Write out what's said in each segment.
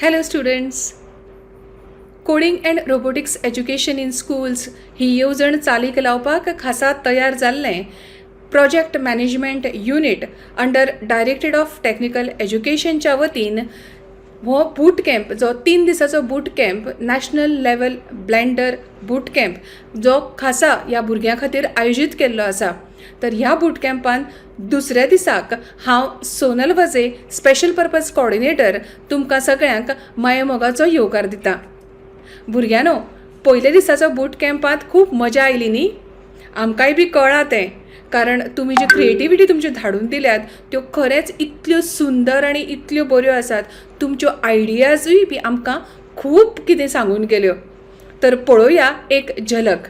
Hello students, coding and robotics education in schools ही येवजण चालीक लावपाक खासा तयार जाल्लें project management unit under directorate of technical एज्युकेशनच्या वतीन हो बूट कॅम्प जो 3 दिसाचो boot camp national level Blender boot camp जो खासा ह्या भुरग्यां खातीर आयोजीत केल्लो आसा. तर ह्या बूट कॅम्पान दुसऱ्या दिसाक हांव Sonal Vaze, special purpose coordinator, तुमकां सगळ्यांक मायेमोगाचो येवकार दिता. भुरग्यांनो, पयल्या दिसाचो बूट कॅम्पांत खूब मजा आयली न्ही? आमकांय बी कळ्ळां तें, कारण तुमी जी क्रिएटिविटी तुमच्यो धाडून दिल्यात त्यो खरेंच इतल्यो सुंदर आनी इतल्यो बऱ्यो आसात. तुमच्यो आयडियाजूय बी आमकां खूब कितें सांगून गेल्यो. तर पळोवया एक झलक.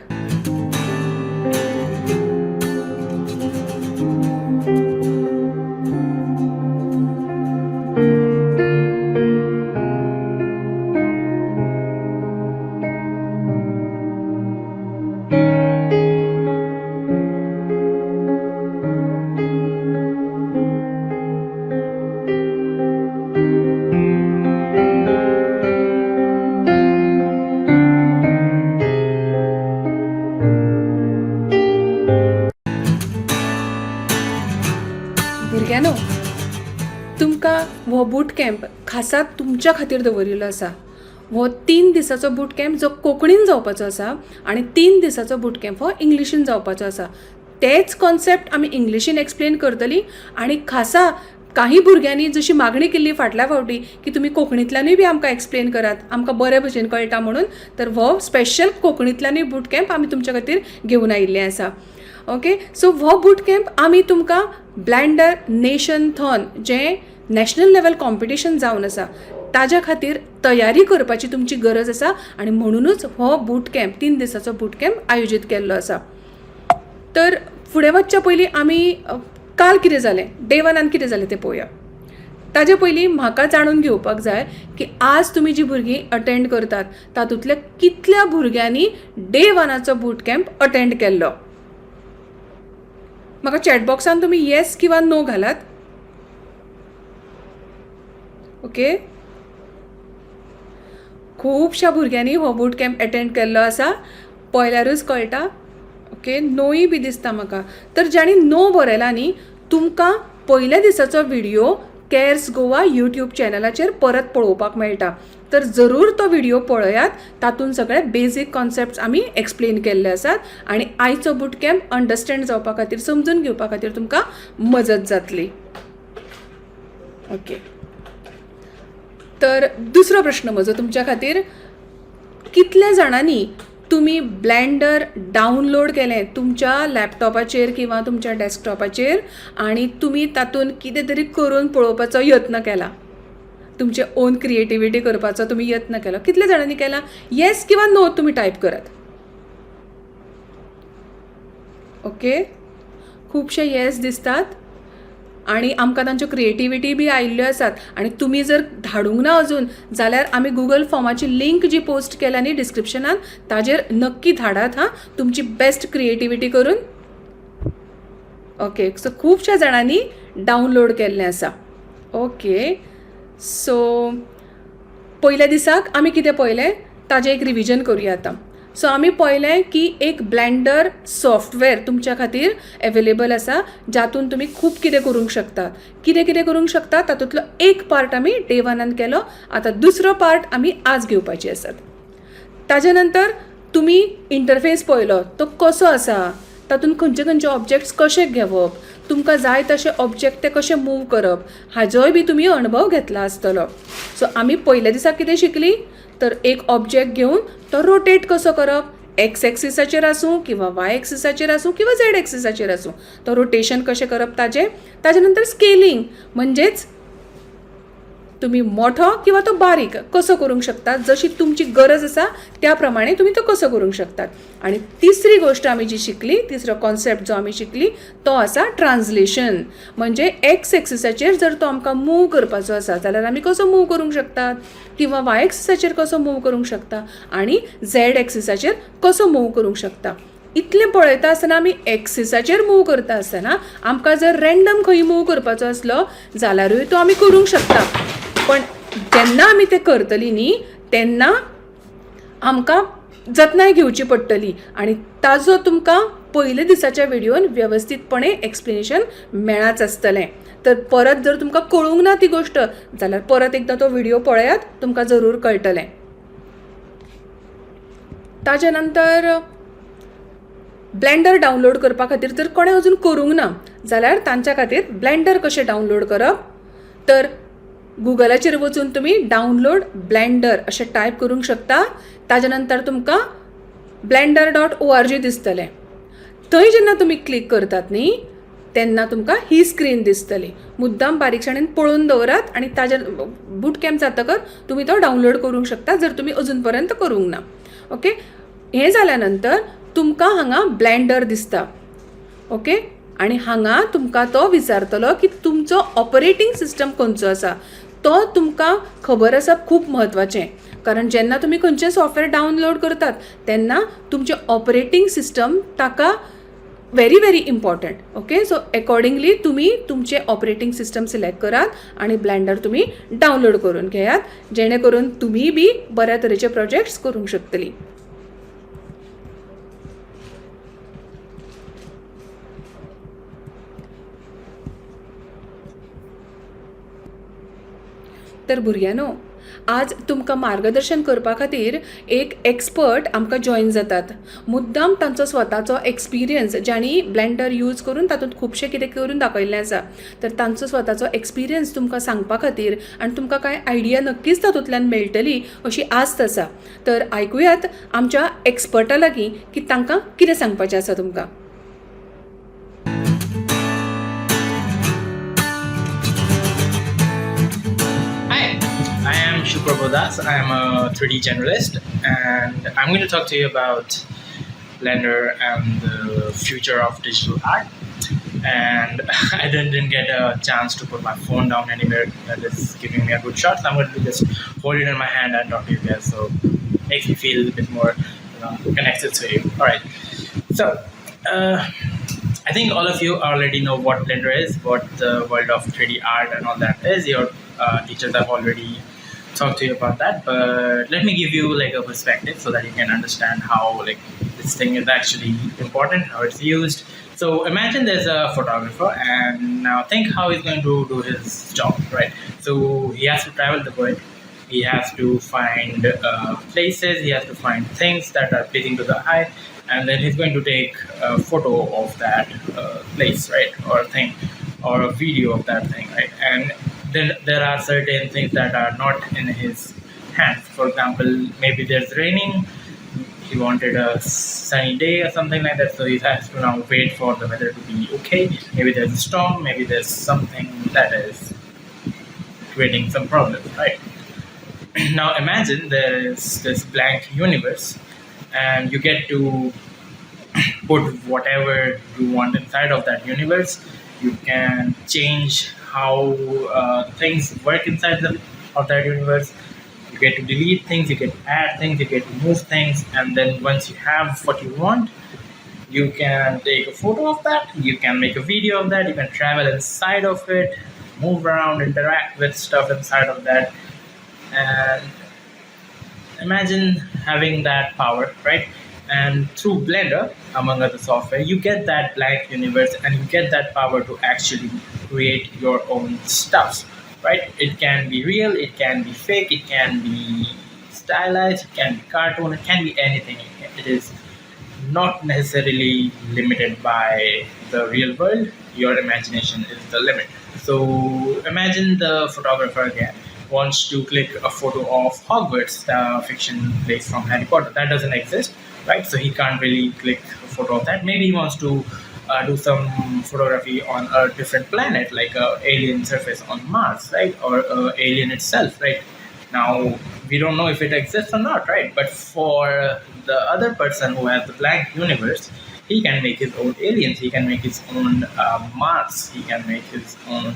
भुरग्यांनो, तुमकां हो बूट कॅम्प खासा तुमच्या खातीर दवरिल्लो आसा. हो 3 दिसाचो बूट कॅम्प जो कोंकणीन जावपाचो आसा आनी 3 दिसाचो बूट कॅम्प हो इंग्लिशीन जावपाचो आसा. तेच कॉन्सेप्ट आमी इंग्लिशीन एक्सप्लेन करतली आनी खासा काही भुरग्यांनी जशी मागणी केल्ली फाटल्या फावटी की तुमी कोंकणींतल्यानूय बी आमकां एक्सप्लेन करात, आमकां बरे भशेन कळटा म्हणून, तर हो स्पेशल कोंकणींतल्यानूय बूट कॅम्प आमी तुमच्या खातीर घेवन आयिल्ले आसा. ओके, सो हो बूट कॅम्प आमी तुमकां ब्लँडर नेशन थॉन जें नॅशनल लेवल कॉम्पिटिशन जावन आसा ताज्या खातीर तयारी करपाची तुमची गरज आसा आनी म्हणुनूच हो बूट कॅम्प 3 दिसाचो बूट कॅम्प आयोजीत केल्लो आसा. तर फुडें वचच्या पयलीं आमी काल कितें जालें, डे वनान कितें जालें तें पळोवया. ताजे पयलीं म्हाका जाणून घेवपाक जाय की आज तुमी जी भुरगीं अटेंड करतात तातूंतल्या कितल्या भुरग्यांनी डे वनाचो बूट कॅम्प अटेंड केल्लो. म्हाका चॅट बॉक्सान तुमी येस किंवा नो घालात. ओके, खुबश्या भुरग्यांनी हो बूट कॅम्प अटेंड केल्लो आसा, पळयल्यारूच कळटा. ओके, नोय बी दिसता म्हाका. तर जांणी नो बरयला न्ही, तुमकां पयल्या दिसाचो व्हिडियो कॅर्स गोवा यूट्यूब चॅनलाचेर परत पळोवपाक मेळटा. तर जरूर तो व्हिडियो पळयात, तातूंत सगळे बेजीक कॉन्सेप्ट्स आमी एक्सप्लेन केल्ले आसात आनी आयचो बूट कॅम्प अंडरस्टँड जावपा खातीर, समजून घेवपा खातीर तुमकां मजत जातली. ओके, तर दुसरो प्रश्न म्हजो तुमच्या खातीर, कितल्या जाणांनी तुमी ब्लँडर डावनलोड केलें तुमच्या लॅपटॉपाचेर किंवा तुमच्या डेस्कटॉपाचेर आनी तुमी तातूंत कितें तरी करून पळोवपाचो यत्न केला, तुमचे ओन क्रिएटिविटी करपाचो तुमी यत्न केलो? कितल्या जाणांनी केला? येस किंवा नो तुमी टायप करात. ओके, खुबशे येस दिसतात आनी आमकां तांच्यो क्रिएटिविटी बी आयिल्ल्यो आसात. आनी तुमी जर धाडूंक ना अजून जाल्यार आमी गुगल फॉर्माची लिंक जी पोस्ट केल्या न्ही डिस्क्रिप्शनान, ताजेर नक्की धाडात हां तुमची बेस्ट क्रिएटिविटी करून. ओके, सो खुबश्या जाणांनी डावनलोड केल्लें आसा. ओके, सो पयल्या दिसाक आमी कितें पळयलें ताजें एक रिविजन करुया आतां. सो आमी पळयलें की एक ब्लँडर सॉफ्टवेअर तुमच्या खातीर एवेलेबल आसा जातून तुमी खूब कितें करूंक शकतात. कितें कितें करूंक शकता तातूंतलो एक पार्ट आमी डे वनान केलो, आतां दुसरो पार्ट आमी आज घेवपाचे आसात. ताजे नंतर तुमी इंटरफेस पळयलो तो कसो आसा, तातूंत खंयचे खंयचे ऑब्जेक्ट्स कशे घेवप, तुमकां जाय तशे ऑब्जेक्ट ते कशे मूव करप, हाजोय बी तुमी अणभव घेतला आसतलो. सो आमी पयल्या दिसा कितें शिकली तर एक ऑब्जेक्ट घेवन तो रोटेट कसो करप, एक्स एक्सिसाचेर आसूं किंवा वाय एक्सिसाचेर आसूं किंवा झेड एक्सिसाचेर आसूं, तो रोटेशन कशें करप ताजें. ताजे नंतर स्केलिंग, म्हणजेच तुमी मोठो किंवा तो बारीक कसो करूंक शकतात, जशी तुमची गरज आसा त्या प्रमाणे तुमी तो कसो करूंक शकतात. आनी तिसरी गोश्ट आमी जी शिकली, तिसरो कॉन्सेप्ट जो आमी शिकली तो आसा ट्रान्सलेशन, म्हणजे एक्स एक्सिसाचेर जर तो आमकां मूव करपाचो आसा जाल्यार आमी कसो मूव करूंक शकतात, किंवा वाय एक्सिसाचेर कसो मूव करूंक शकता आनी झेड एक्सिसाचेर कसो मूव करूंक शकता. इतलें पळयता आसतना आमी एक्सिसाचेर मूव करता आसतना आमकां जर रँडम खंय मूव करपाचो आसलो जाल्यारूय तो आमी करूंक शकता, पण जेन्ना आमी तें करतलीं न्ही तेन्ना आमकां जतनाय घेवची पडटली आनी ताजो तुमकां पयले दिसाच्या विडियोन वेवस्थीतपणे एक्सप्लेनेशन मेळ्ळांच आसतलें. तर परत जर तुमकां कळूंक ना ती गोश्ट जाल्यार परत एकदां तो विडियो पळयात, तुमकां जरूर कळटलें. ताजे नंतर ब्लँडर डावनलोड करपा खातीर जर कोणें अजून करूंक ना जाल्यार तांच्या खातीर ब्लँडर कशें डावनलोड करप तर गुगलाचेर वचून तुमी डावनलोड ब्लँडर अशें टायप करूंक शकता. ताजे नंतर तुमकां blender.org दिसतलें. थंय जेन्ना तुमी क्लिक करतात न्ही तेन्ना तुमकां ही स्क्रीन दिसतली. मुद्दाम बारीकसाणेन पळोवन दवरात आनी ताजे बूट कॅम्प जातकच तुमी तो डावनलोड करूंक शकता जर तुमी अजून पर्यंत करूंक ना. ओके, हें जाल्या नंतर तुमकां हांगा ब्लँडर दिसता. ओके, आनी हांगा तुमकां तो विचारतलो की तुमचो ऑपरेटींग सिस्टम खंयचो आसा तो तुमकां खबर आसप खूब म्हत्वाचें, कारण जेन्ना तुमी खंयचें सॉफ्टवेअर डावनलोड करतात तेन्ना तुमचें ऑपरेटींग सिस्टम ताका very very important. Okay, so accordingly तुमी तुमचें ऑपरेटींग सिस्टम सिलेक्ट करात आनी ब्लँडर तुमी डावनलोड करून घेयात, जेणे करून तुमी बी बऱ्या तरेचे प्रोजेक्ट्स करूंक शकतली. तर भुरग्यांनो, आज तुमकां मार्गदर्शन करपा खातीर एक एक्सपर्ट आमकां जॉयन जातात. मुद्दाम तांचो स्वताचो एक्सपिरियन्स, ज्यांणी ब्लँडर यूज करून तातूंत खुबशें कितें करून दाखयल्लें आसा, तर तांचो स्वताचो एक्सपिरियन्स तुमकां सांगपा खातीर आनी तुमकां कांय आयडिया नक्कीच तातूंतल्यान मेळटली अशी आस्त आसा. तर आयकुयात आमच्या एक्सपर्टा लागीं की तांकां कितें सांगपाचें आसा तुमकां. I am Suprabha Das. I am a 3D generalist, and I'm going to talk to you about Blender and the future of digital art. And I didn't get a chance to put my phone down anywhere that is giving me a good shot, so I'm going to just hold it in my hand and talk to you guys, so it makes me feel a bit more, you know, connected to you. All right. So I think all of you already know what Blender is, what the world of 3D art and all that is. Your teachers have already talked to you about that, but let me give you like a perspective so that you can understand how like this thing is actually important, how it's used. So imagine there's a photographer, and now think how he's going to do his job, right? So he has to travel the world, he has to find places, he has to find things that are pleasing to the eye, and then he's going to take a photo of that place, right, or thing, or a video of that thing, right? And then there are certain things that are not in his hands. For example, maybe there's raining, he wanted a sunny day or something like that, so he has to now wait for the weather to be okay. Maybe there's a storm, maybe there's something that is creating some problems, right? Now imagine there is this blank universe, and you get to put whatever you want inside of that universe. You can change how things work inside of that universe. You get to delete things, you get to add things, you get to move things, and then once you have what you want, you can take a photo of that, you can make a video of that, you can travel inside of it, move around, interact with stuff inside of that. And imagine having that power, right? And through Blender, among other software, you get that blank universe and you get that power to actually create your own stuff, right? It can be real, it can be fake, it can be stylized, it can be cartoon, it can be anything. It is not necessarily limited by the real world. Your imagination is the limit. So imagine the photographer again wants to click a photo of Hogwarts, the fiction place from Harry Potter. That doesn't exist, right? So he can't really click a photo of that. Maybe he wants to do some photography on a different planet, like a alien surface on Mars, right? Or alien itself, right? Now, we don't know if it exists or not, right? But for the other person who has the blank universe, he can make his own aliens, he can make his own Mars, he can make his own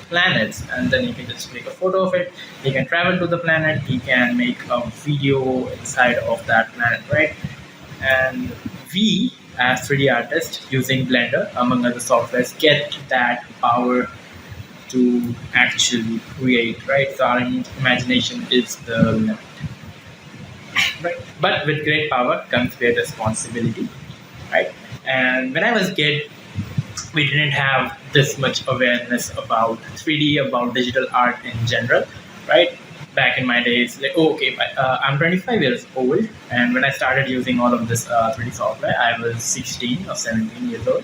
planets, and then he can just take a photo of it. He can travel to the planet, he can make a video inside of that planet, right? And we as 3D artists using Blender, among other softwares, get that power to actually create, right? So our imagination is the limit, right? But with great power comes great responsibility, right? And when I was a kid, we didn't have this much awareness about 3D, about digital art in general, right? Back in my days, like, oh, okay, I'm 25 years old, and when I started using all of this 3D software, I was 16 or 17 years old,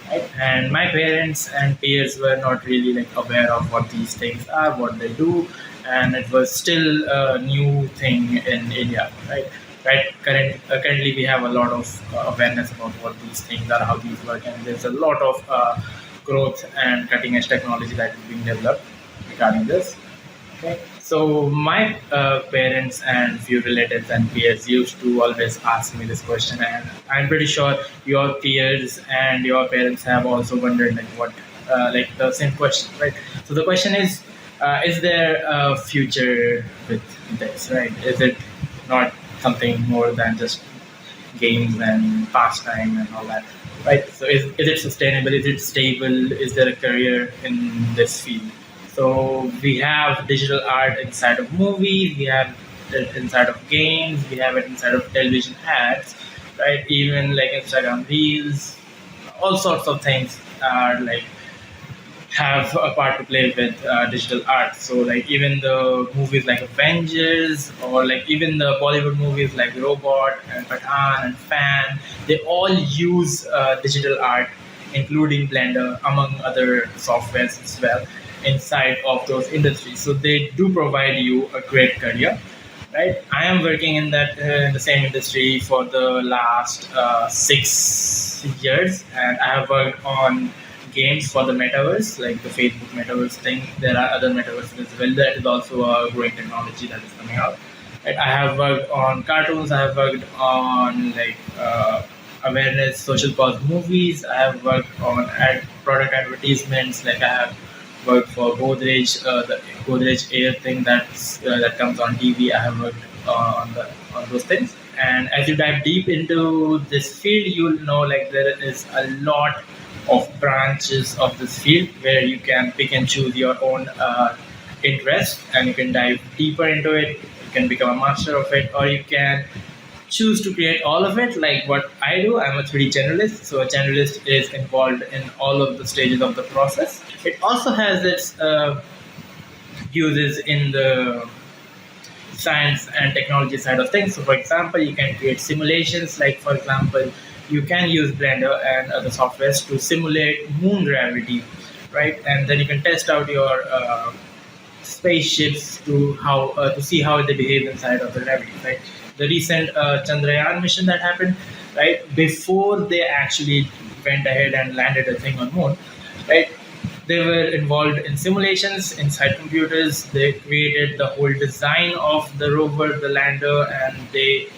right? And my parents and peers were not really like aware of what these things are, what they do, and it was still a new thing in India, right? Right. Currently, we have a lot of awareness about what these things are, how these work, and there's a lot of growth and cutting edge technology that is being developed regarding this. Okay. So my parents and few relatives and peers used to always ask me this question, and I'm pretty sure your peers and your parents have also wondered like what, like the same question, right? So the question is there a future with this, right? Is it not something more than just games and pastime and all that, right? So is it sustainable? Is it stable? Is there a career in this field? So we have digital art inside of movies, we have it inside of games, we have it inside of television ads, right? Even like Instagram reels, all sorts of things are like have a part to play with digital art. So like even the movies like Avengers, or like even the Bollywood movies like Robot and Pathaan and Fan, they all use digital art, including Blender, among other softwares as well, inside of those industries. So they do provide you a great career, right? I am working in that in the same industry for the last 6 years, and I have worked on games for the metaverse, like the Facebook metaverse thing. There are other metaverses as well. That is also a growing technology that is coming out. Right? I have worked on cartoons. I have worked on like awareness, social cause movies. I have worked on product advertisements. Like I have worked for Godrej, the Godrej Air thing that comes on TV. I have worked on those things. And as you dive deep into this field, you'll know like there is a lot of branches of this field where you can pick and choose your own interest, and you can dive deeper into it. You can become a master of it, or you can choose to create all of it, like what I do. I'm a 3D generalist, so a generalist is involved in all of the stages of the process. It also has its uses in the science and technology side of things. So for example, you can create simulations. Like for example, you can use Blender and other softwares to simulate moon gravity, right? And then you can test out your spaceships to see how they behave inside of the gravity, right? The recent Chandrayaan mission that happened, right? Before they actually went ahead and landed a thing on moon, right? They were involved in simulations inside computers. They created the whole design of the rover, the lander, and they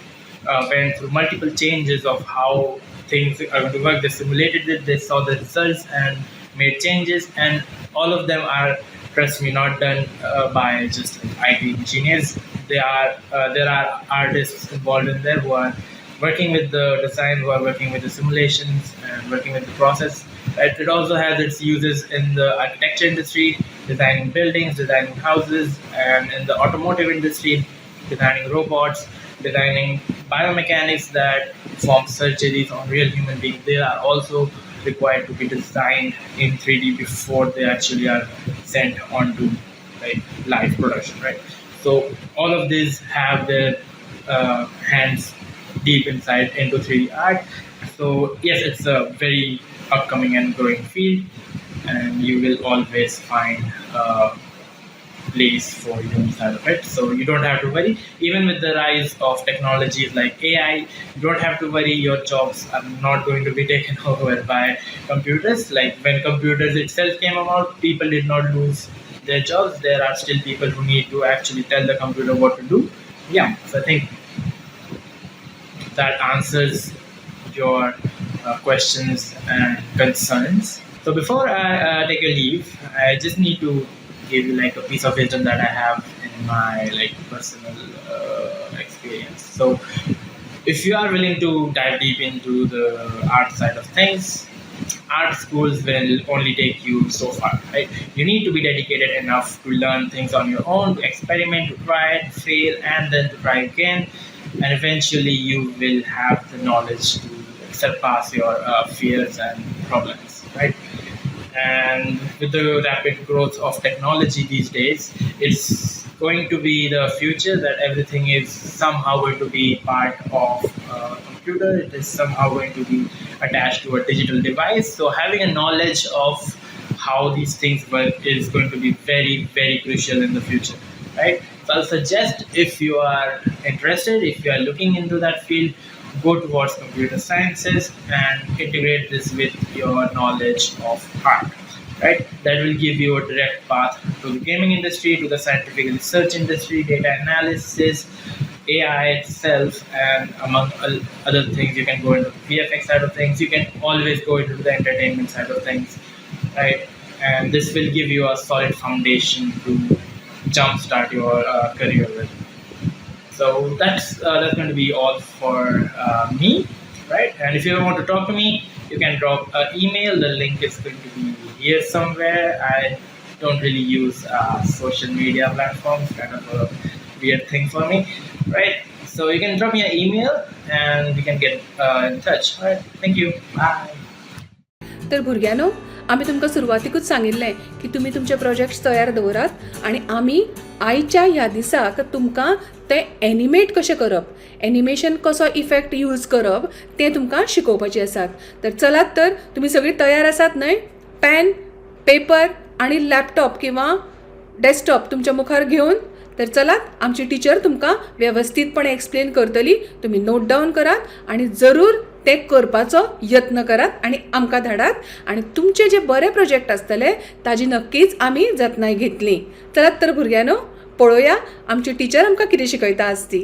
went through multiple changes of how things are going to work. They simulated it, they saw the results and made changes, and all of them are, trust me, not done by just like IT engineers. There are artists involved in there who are working with the design, who are working with the simulations and working with the process. Right? It also has its uses in the architecture industry, designing buildings, designing houses, and in the automotive industry, designing robots, designing biomechanics that perform surgeries on real human beings. They are also required to be designed in 3D before they actually are sent onto like live production, right? So all of these have their hands deep inside into 3D art. So yes, it's a very upcoming and growing field, and you will always find a place for you inside of it. So you don't have to worry. Even with the rise of technologies like AI, you don't have to worry. Your jobs are not going to be taken over by computers. Like when computers itself came about, people did not lose their jobs. There are still people who need to actually tell the computer what to do. Yeah, so I think that answers your questions and concerns. So before I take your leave, I just need to give you like a piece of wisdom that I have in my like personal experience. So if you are willing to dive deep into the art side of things, Art schools will only take you so far, right? You need to be dedicated enough to learn things on your own, to experiment, to try, to fail, and then to try again. And eventually you will have the knowledge to surpass your fears and problems, right? And with the rapid growth of technology these days, it's going to be the future that everything is somehow going to be part of a computer. It is somehow going to be attached to a digital device. So having a knowledge of how these things work is going to be very, very crucial in the future, right? So I'll suggest if you are interested, if you are looking into that field, go towards computer sciences and integrate this with your knowledge of art, right? That will give you a direct path to the gaming industry, to the scientific research industry, data analysis, AI itself, and among other things. You can go into the VFX side of things. You can always go into the entertainment side of things, right? And this will give you a solid foundation to jumpstart your career with. So that's going to be all for me, right? And if you ever want to talk to me, you can drop an email. The link is going to be here somewhere. I don't really use social media platforms, kind of a weird thing for me, right? So you can drop me an email and we can get in touch. All right, thank you. Bye. तर भुरग्यांनो, आमी तुमकां सुरवातीकूच सांगिल्लें की तुमी तुमचे projects तयार दवरात आनी आमी आयच्या ह्या दिसाक तुमकां तें एनिमेट कशें करप, एनिमेशन कसो इफेक्ट यूज करप तें तुमकां शिकोवपाचें आसात. तर चलात, तर तुमी सगळीं तयार आसात न्हय? पॅन, पेपर आनी लॅपटॉप किंवा डेस्कटॉप तुमच्या मुखार घेवन. तर चलात, आमची टिचर तुमकां वेवस्थीतपणे एक्सप्लेन करतली. तुमी नोट डावन करात आनी जरूर ते करपाचो यत्न करात आनी आमकां धाडात आनी तुमचे जे बरे प्रोजेक्ट आसतले ताजी नक्कीच आमी जतनाय घेतली. चलात तर भुरग्यांनो, पळोवया आमची टिचर आमकां कितें शिकयता आज ती.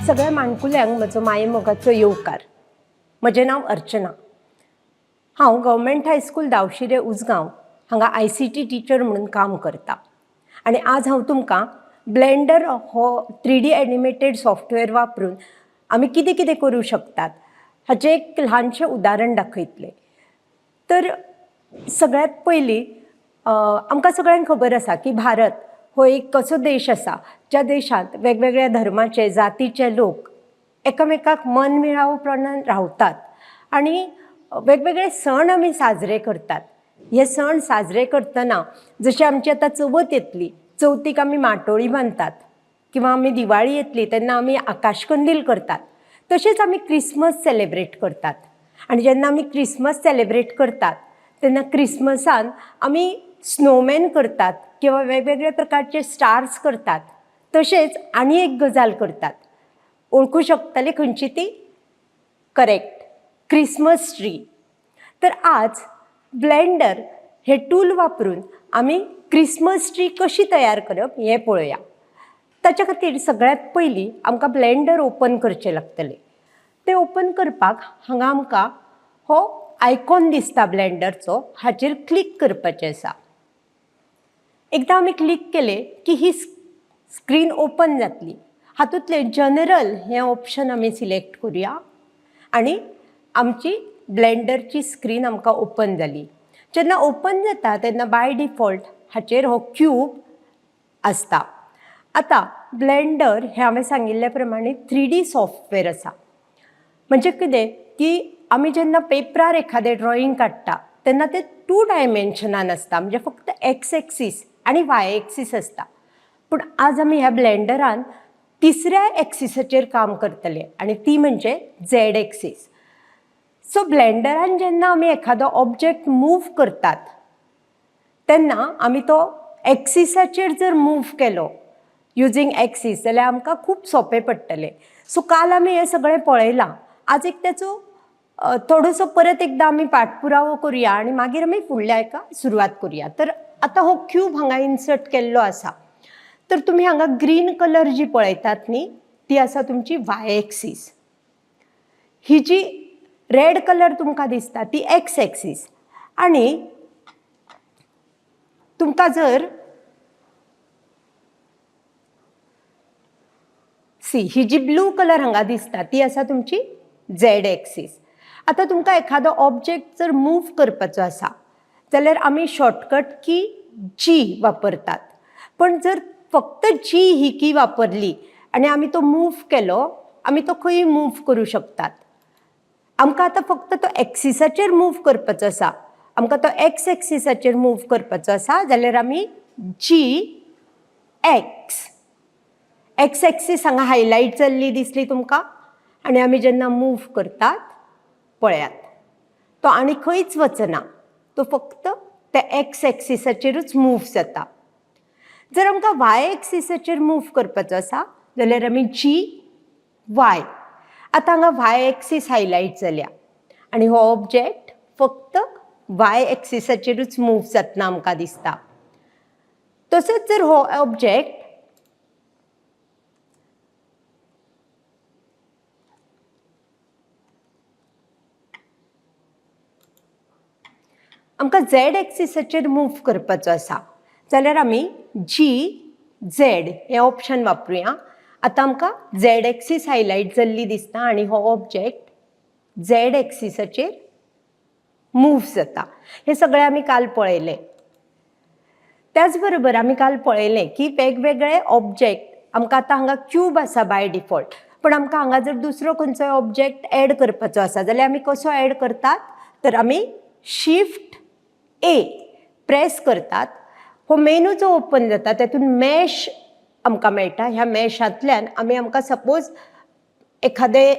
सगळ्या माणकुल्यांक म्हजो मायेमोगाचो येवकार. म्हजें नांव अर्चना. हांव गव्हर्मेंट हायस्कूल, दावशिरे, उजगांव हांगा आयसीटी टिचर म्हणून काम करता आनी आज हांव तुमकां ब्लेंडर हो 3D animated software वापरून आमी कितें कितें करूं शकतात हाचें एक ल्हानशें उदाहरण दाखयतलें. तर सगळ्यांत पयलीं आमकां सगळ्यांक खबर आसा की भारत हो एक असो देश आसा ज्या देशांत वेगवेगळ्या धर्माचे, जातीचे लोक एकामेकाक मन मिळावपणान रावतात आनी वेगवेगळे सण आमी साजरे करतात. हे सण साजरे करतना, जशी आमची आतां चवथ येतली, चवथीक आमी माटोळी बांदतात किंवा आमी दिवाळी येतली तेन्ना आमी आकाशकंदील करतात, तशेंच आमी क्रिसमस सेलेब्रेट करतात. आनी जेन्ना आमी क्रिसमस सेलेब्रेट करतात तेन्ना क्रिसमसान आमी स्नोमॅन करतात किंवा वेगवेगळे प्रकारचे स्टार्स करतात. तशेंच आनी एक गजाल करतात, वळखूं शकतले खंयची ती? Correct, Christmas tree. तर आज ब्लेंडर हे टूल वापरून आमी क्रिसमस ट्री कशी तयार करप हें पळोवया. ताच्या खातीर सगळ्यांत पयलीं आमकां ब्लेंडर ओपन करचें लागतलें. तें ओपन करपाक हांगा आमकां हो आयकॉन दिसता ब्लेंडरचो, हाचेर क्लिक करपाचें आसा. एकदां आमी क्लिक केलें की ही स्क्रीन ओपन जातली. हातूंतलें जनरल हें ऑप्शन आमी सिलेक्ट करुया आनी आमची ब्लेंडरची स्क्रीन आमकां ओपन जाली. जेन्ना ओपन जाता तेन्ना बाय डिफॉल्ट हाचेर हो क्यूब आसता. आतां ब्लेंडर हें हांवें सांगिल्ल्या प्रमाणे 3D software आसा. म्हणजे कितें की आमी जेन्ना पेपरार एखादें ड्रॉइंग काडटा तेन्ना तें टू डायमेन्शनान आसता, म्हणजे फक्त एक्स एक्सीस आनी वाय एक्सीस आसता. पूण आज आमी ह्या ब्लेंडरान तिसऱ्या एक्सिसाचेर काम करतले आनी ती म्हणजे झेड एक्सीस. सो ब्लेंडरान जेन्ना आमी एखादो ऑब्जेक्ट मूव करतात तेन्ना आमी तो एक्सिसाचेर जर मूव केलो, युजींग एक्सीस, जाल्यार आमकां खूब सोंपें पडटलें. सो काल आमी हें सगळें पळयलां. आज एक तेचो थोडोसो परत एकदां आमी पाठपुरावो करुया आनी मागीर आमी फुडल्या हेका सुरवात करुया. तर आतां हो क्यूब हांगा इन्सर्ट केल्लो आसा. तर तुमी हांगा ग्रीन कलर जी पळयतात न्ही, ती आसा तुमची वाय एक्सीस. ही जी रेड कलर तुमकां दिसता ती एक्स एक्सीस. आनी तुमकां जर सी, ही जी ब्लू कलर हांगा दिसता ती आसा तुमची झॅड एक्सीस. आतां तुमकां एखादो ऑब्जेक्ट जर मूव करपाचो आसा जाल्यार आमी शॉर्टकट की जी वापरतात. पण जर फक्त जी ही की वापरली आनी आमी तो मूव केलो, आमी तो खंय मूव करूं शकतात. आमकां आतां फक्त तो एक्सिसाचेर मूव करपाचो आसा, आमकां तो एक्स एक्सिसाचेर मूव करपाचो आसा जाल्यार आमी जी एक्स, एक्स एक्सीस हांगा हायलायट जाल्ली दिसली तुमकां. आनी आमी जेन्ना मूव करतात पळयात तो आनी खंयच वचना, तो फक्त त्या एक्स एक्सिसाचेरूच मूव जाता. जर आमकां वाय एक्सिसाचेर मूव करपाचो आसा जाल्यार आमी जी वाय, आतां हांगा वाय एक्सीस हायलायट जाल्या आनी हो ऑब्जेक्ट फक्त वाय एक्सिसाचेरूच मूव जातना आमकां दिसता. तसोच जर हो ऑब्जेक्ट आमकां झॅड एक्सिसाचेर मूव करपाचो आसा जाल्यार आमी जी झॅड हें ऑप्शन वापरुया. आतां आमकां झॅड एक्सीस हायलायट जाल्ली दिसता आनी हो ऑब्जेक्ट झॅड एक्सिसाचेर मूव जाता. हें सगळें आमी काल पळयलें. त्याच बरोबर आमी काल पळयलें की वेगवेगळे ऑब्जेक्ट आमकां आतां हांगा क्यूब आसा बाय डिफॉल्ट, पण आमकां हांगा जर दुसरो खंयचोय ऑब्जेक्ट एड करपाचो आसा जाल्यार आमी कसो एड करतात तर आमी शिफ्ट ए प्रेस करतात. हो मेनू जो ओपन जाता तातूंत मॅश आमकां मेळटा. ह्या मॅशांतल्यान आमी आमकां सपोज एखादें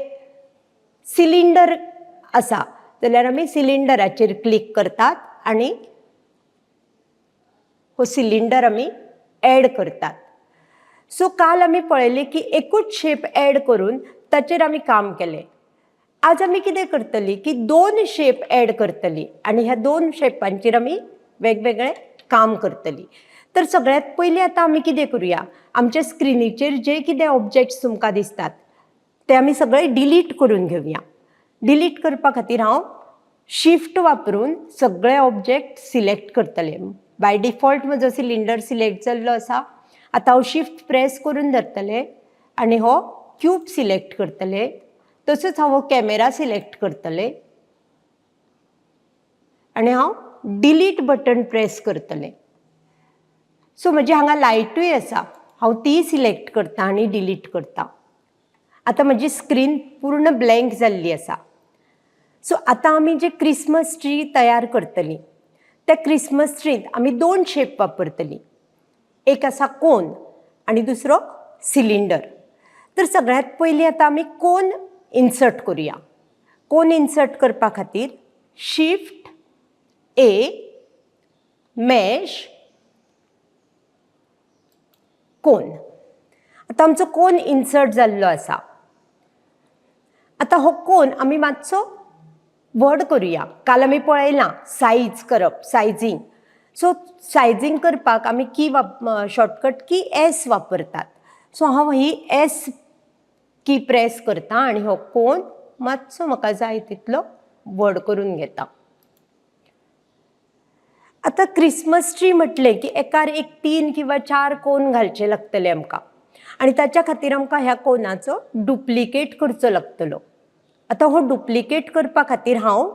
सिलिंडर आसा जाल्यार आमी सिलिंडराचेर क्लिक करतात आनी हो सिलिंडर आमी एड करतात. सो काल आमी पळयलें की एकूच शेप एड करून ताचेर आमी काम केलें. आज आमी कितें करतली की दोन शेप एड करतली आनी ह्या दोन शेपांचेर आमी वेगवेगळें काम करतली. तर सगळ्यांत पयलीं आतां आमी कितें करुया, आमच्या स्क्रिनीचेर जे कितें ऑब्जेक्ट्स तुमकां दिसतात ते आमी सगळे डिलीट करून घेवया. डिलीट करपा खातीर हांव शिफ्ट वापरून सगळे ऑब्जेक्ट सिलेक्ट करतलें. बाय डिफॉल्ट म्हजो सिलिंडर सिलेक्ट जाल्लो आसा. आतां हांव शिफ्ट प्रेस करून धरतलें आनी हो क्यूब सिलेक्ट करतलें. तसोच हांव हो कॅमेरा सिलेक्ट करतलें आनी हांव डिलीट बटन प्रेस करतलें. सो म्हजी हांगा लायटूय आसा, हांव तीय सिलेक्ट करता आनी डिलीट करता. आतां म्हजी स्क्रीन पूर्ण ब्लँक जाल्ली आसा. सो आतां आमी जे क्रिसमस ट्री तयार करतलीं त्या क्रिसमस ट्रींत आमी दोन शेप वापरतलीं. एक आसा कोन आनी दुसरो सिलिंडर. तर सगळ्यांत पयलीं आतां आमी कोन इन्सर्ट करुया. कोन इन्सर्ट करपा खातीर शिफ्ट ए मॅश कोन. आतां आमचो कोन इन्सर्ट जाल्लो आसा. आतां हो कोन आमी मातसो व्हड करुया. काल आमी पळयलां सायज करप, सायजींग. सो सायजींग करपाक आमी की शॉर्टकट की एस वापरतात. सो हांव ही एस की प्रेस करता आनी हो कोन मातसो म्हाका जाय तितलो व्हड करून घेता. आतां क्रिसमस ट्री म्हटलें की एकार एक 3 किंवा 4 कोन घालचे लागतले आमकां आनी ताच्या खातीर आमकां ह्या कोनाचो डुप्लिकेट करचो लागतलो. आतां हो डुप्लिकेट करपा खातीर हांव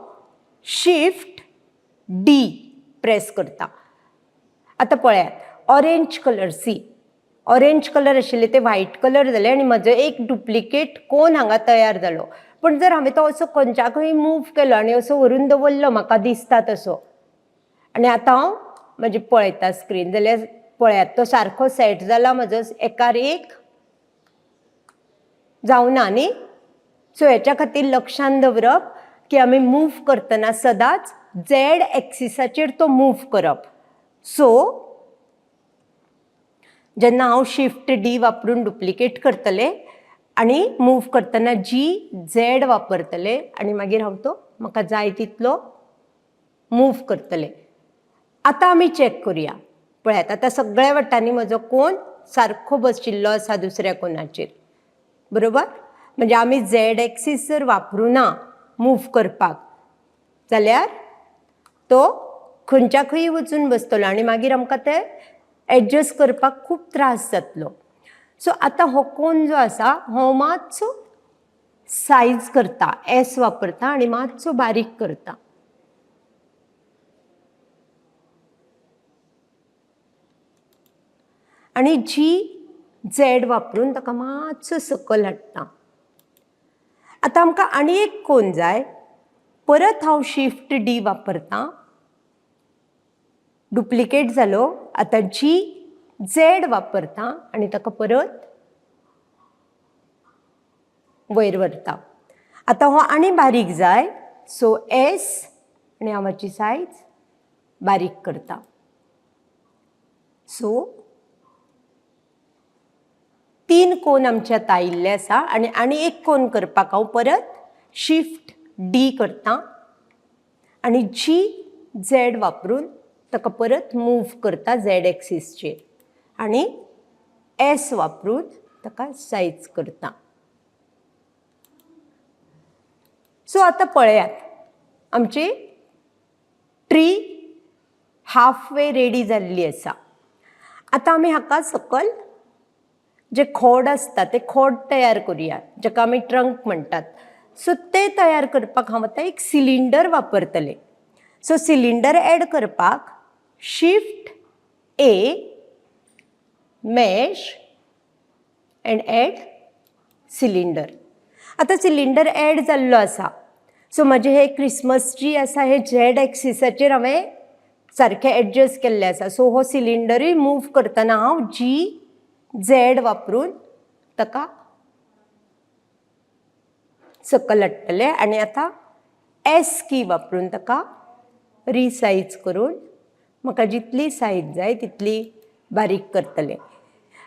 शिफ्ट डी प्रेस करता. आतां पळयात orange colour, see orange colour आशिल्ले ते व्हायट कलर जाले आनी म्हजो एक डुप्लिकेट कोन हांगा तयार जालो. पूण जर हांवें तो असो खंयच्याकूय मूव केलो आनी असो व्हरून दवरलो म्हाका दिसता तसो, आनी आतां हांव म्हजी पळयता स्क्रीन जाल्यार पळयात तो सारको सेट जाला म्हजो एकार एक जावना न्ही. सो हेच्या खातीर लक्षान दवरप की आमी मूव करतना सदांच झॅड एक्सिसाचेर तो मूव करप. सो जेन्ना हांव शिफ्ट डी वापरून डुप्लिकेट करतलें आनी मूव करतना जी झॅड वापरतलें आनी मागीर हांव तो म्हाका जाय तितलो मूव करतलें. आतां आमी चॅक करुया. पळयात आतां सगळ्या वटांनी म्हजो कोन सारको बशिल्लो आसा दुसऱ्या कोनाचेर, बरोबर. म्हणजे आमी झॅड एक्सीस जर वापरुना मूव करपाक जाल्यार तो खंयच्या खंय वचून बसतलो आनी मागीर आमकां ते एडजस्ट करपाक खूब त्रास जातलो. सो आतां हो कोन जो आसा हो मातसो सायज करता, एस वापरता आनी मातसो बारीक करता. आनी जी झेड वापरून ताका मातसो सकयल हाडटा. आतां आमकां आनी एक कोन जाय. परत हांव शिफ्ट डी वापरता. डुप्लिकेट जालो. आतां जी झेड वापरता आनी ताका परत वयर व्हरता. आतां हो आनी बारीक जाय, सो एस आनी हांव हाची सायज बारीक करता. सो तीन कोन आमचे आतां आयिल्ले आसा आनी आनी एक कोन करपाक हांव परत शिफ्ट डी करता आनी जी झेड वापरून ताका परत मूव करता झेड एक्सीसचेर आनी एस वापरून ताका सायज करता. सो आतां पळयात आमची ट्री हाफ वे रेडी जाल्ली आसा. आतां आमी हाका सकल जे खोड आसता ते खोड तयार करुया, जाका आमी ट्रंक म्हणटात. सो ते तयार करपाक हांव आतां एक सिलिंडर वापरतलें. सो सिलिंडर एड करपाक shift A, mesh and add cylinder. आतां सिलिंडर एड जाल्लो आसा. सो म्हजें हे क्रिसमस ट्री आसा हे झेड एक्सिसाचेर हांवें सारकें एडजस्ट केल्लें आसा. सो हो सिलिंडरूय मूव करतना हांव जी झेड वापरून ताका सकयल हाडटलें आनी आतां एस की वापरून ताका रिसायज करून म्हाका जितली सायज जाय तितली बारीक करतलें.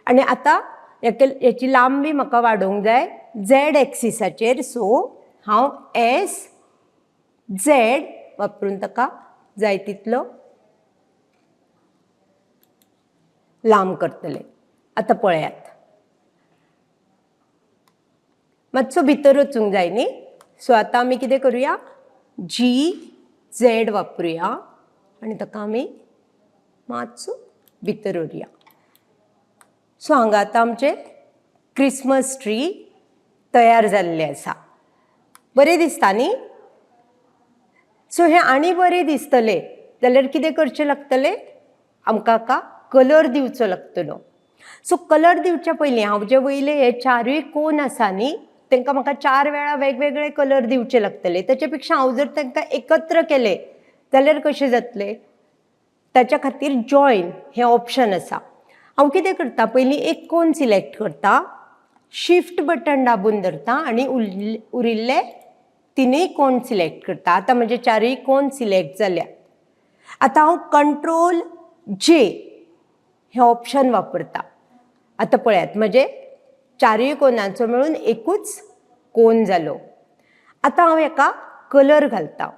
आनी आतां हेची लांबी म्हाका वाडोवंक जाय झेड एक्सिसाचेर. सो हांव एस झेड वापरून ताका जाय तितलो लांब करतलें. आतां पळयात मातसो भितर वचूंक जाय न्ही. सो आतां आमी कितें करुया, जी झेड वापरुया आनी ताका आमी मातसो भितर व्हरुया. सो हांगा आतां आमचें क्रिसमस ट्री तयार जाल्लें आसा. बरें दिसता न्ही. सो हें आनी बरें दिसतलें जाल्यार कितें करचें लागतलें, आमकां हाका कलर दिवचो लागतलो. सो कलर दिवच्या पयलीं हांव जे वयले हे चारूय कोन आसा न्ही तांकां म्हाका चार वेळा वेगवेगळे कलर दिवचे लागतले. ताचे पेक्षा हांव जर तांकां एकत्र केले जाल्यार कशें जातलें, ताच्या खातीर जॉयन हें ऑप्शन आसा. हांव कितें करता, पयलीं एक कोन सिलेक्ट करता, शिफ्ट बटन दाबून धरता आनी उरिल्ले तिनूय कोन सिलेक्ट करता. आतां म्हजे चारूय कोन सिलेक्ट जाल्या. आतां हांव कंट्रोल जे हें ऑप्शन वापरता. आतां पळयात म्हजे चारूय कोनांचो मेळून एकूच कोन जालो. आतां हांव हेका कलर घालता.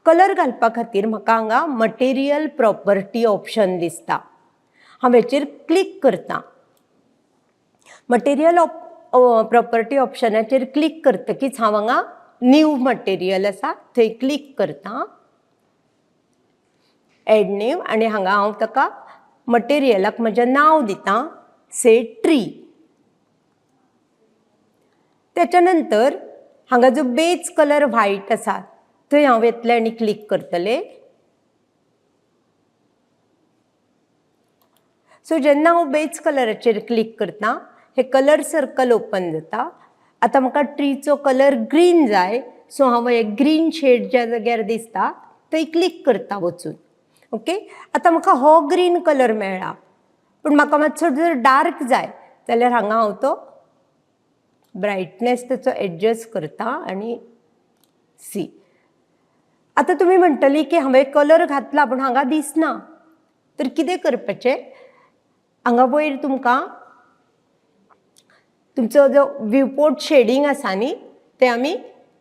कलर घालपा खातीर म्हाका हांगा मटेरियल प्रॉपर्टी ऑप्शन दिसता. हांव हेचेर क्लिक करता. मटेरियल प्रॉपर्टी ऑप्शनाचेर क्लिक करतकीच हांव हांगा न्यू मटेरियल आसा थंय क्लिक करता, एड न्यू, आनी हांगा हांव ताका मटेरियलाक म्हजें नांव दिता, से ट्री. त्याच्या नंतर हांगा जो बेज कलर व्हायट आसा थंय हांव येतलें आनी क्लिक करतलें. सो जेन्ना हांव बेज कलराचेर क्लिक करता हे कलर सर्कल ओपन जाता. आतां म्हाका ट्रीचो कलर ग्रीन जाय, सो हांव हे ग्रीन शेड ज्या जाग्यार दिसता थंय क्लिक करता वचून. ओके, आतां म्हाका हो ग्रीन कलर मेळ्ळा, पूण म्हाका मातसो जर डार्क जाय जाल्यार हांगा हांव तो ब्रायटनेस ताचो एडजस्ट करता आनी सी. आतां तुमी म्हणटली की हांवें कलर घातला पूण हांगा दिसना, तर कितें करपाचें, हांगा वयर तुमकां तुमचो जो व्यूपोर्ट शेडींग आसा न्ही तें आमी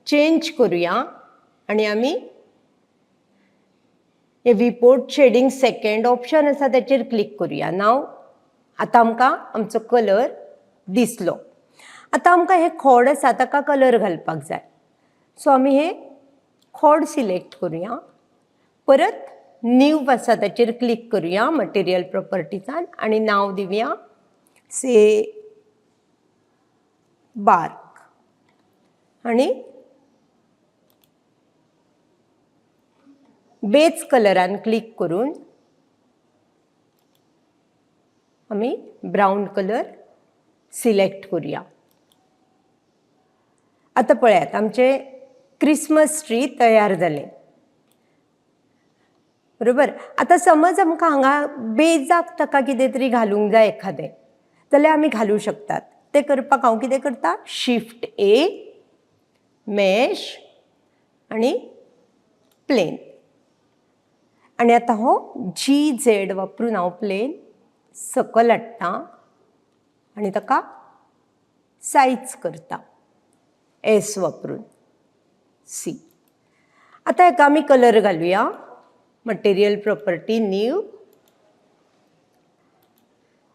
चेंज करुया आनी आमी हे व्यूपोर्ट शेडींग सेकेंड ऑप्शन आसा ताचेर क्लिक करुया. नाव आतां आमकां आमचो कलर दिसलो. आतां आमकां हें खोड आसा ताका कलर घालपाक जाय, सो आमी हें खोड सिलेक्ट करुया, परत न्यू आसा ताचेर क्लिक करुया मटेरियल प्रॉपर्टीजान आनी नांव दिवया से बार्क आनी बेज कलरान क्लिक करून आमी ब्रावन कलर सिलेक्ट करुया. आतां पळयात, आमचें क्रिसमस ट्री तयार जालें, बरोबर? आतां समज आमकां हांगा बेजाक ताका कितें तरी घालूंक जाय एखादें, जाल्यार आमी घालूं शकतात. तें करपाक हांव कितें करता? शिफ्ट ए, मॅश आनी प्लेन. आनी आतां हो जी झेड वापरून हांव प्लेन सकल हाडटा आनी ताका सायज करता एस वापरून. सी, आतां हेका आमी कलर घालुया. मटेरियल प्रॉपर्टी, न्यू,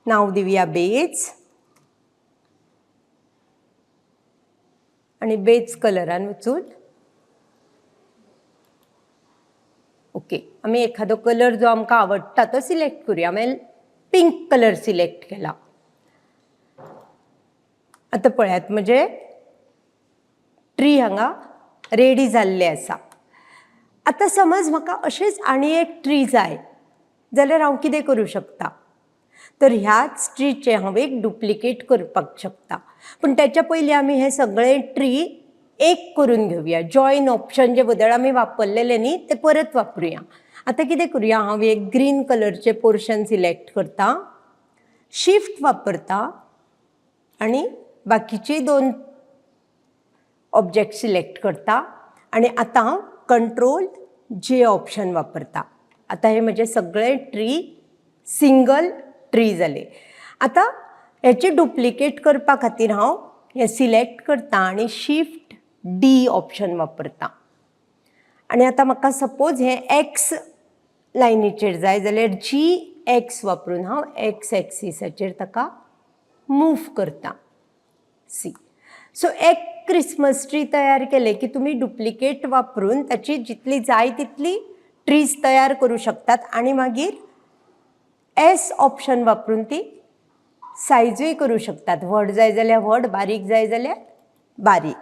नांव दिवया बेज आनी बेज कलरान वचून, ओके, आमी एखादो कलर जो आमकां आवडटा तो सिलेक्ट करुया. हांवें पिंक कलर सिलेक्ट केला. आतां पळयात, म्हजें ट्री हांगा रेडी जाल्लें आसा. आतां समज म्हाका अशेंच आनी एक ट्री जाय जाल्यार हांव कितें करूं शकता? तर ह्याच ट्रीचें हांव एक डुप्लिकेट करपाक शकता, पूण तेच्या पयलीं आमी हें सगळें ट्री एक करून घेवया. जॉयन ऑप्शन जे बदल आमी वापरलेले न्ही, ते परत वापरुया. आतां कितें करुया? हांव एक ग्रीन कलरचें पोर्शन सिलेक्ट करता, शिफ्ट वापरता आनी बाकीचे दोन ऑब्जेक्ट सिलेक्ट करता आनी आतां हांव कंट्रोल जे ऑप्शन वापरता. आतां हे म्हजे सगळे ट्री सिंगल ट्री जाले. आतां हेचे डुप्लिकेट करपा खातीर हांव हें सिलेक्ट करता आनी शिफ्ट डी ऑप्शन वापरता. आनी आतां म्हाका सपोज हें एक्स लायनीचेर जाय जाल्यार जी एक्स वापरून हांव एक्स एक्सिसाचेर ताका मूव करता. सी, सो एक क्रिसमस ट्री तयार केले की तुमी डुप्लिकेट वापरून ताची जितली जाय तितली ट्रीज तयार करूं शकतात आनी मागीर एस ऑप्शन वापरून ती सायजूय करूं शकतात. व्हड जाय जाल्यार व्हड, बारीक जाय जाल्यार बारीक.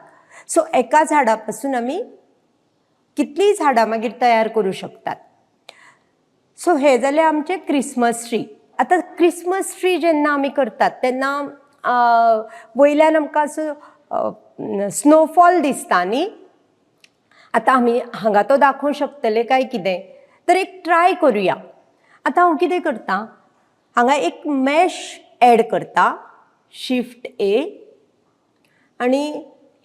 सो एका झाडा पासून आमी कितलींय झाडां मागीर तयार करूं शकतात. सो हें जालें आमचें क्रिसमस ट्री. आतां क्रिसमस ट्री जेन्ना आमी करतात तेन्ना वयल्यान आमकां असो स्नोफॉल दिसता न्ही. आतां आमी हांगा तो दाखोवंक शकतले काय कितें, तर एक ट्राय करुया. आतां हांव कितें करता, हांगा एक मॅश एड करता, शिफ्ट ए, आनी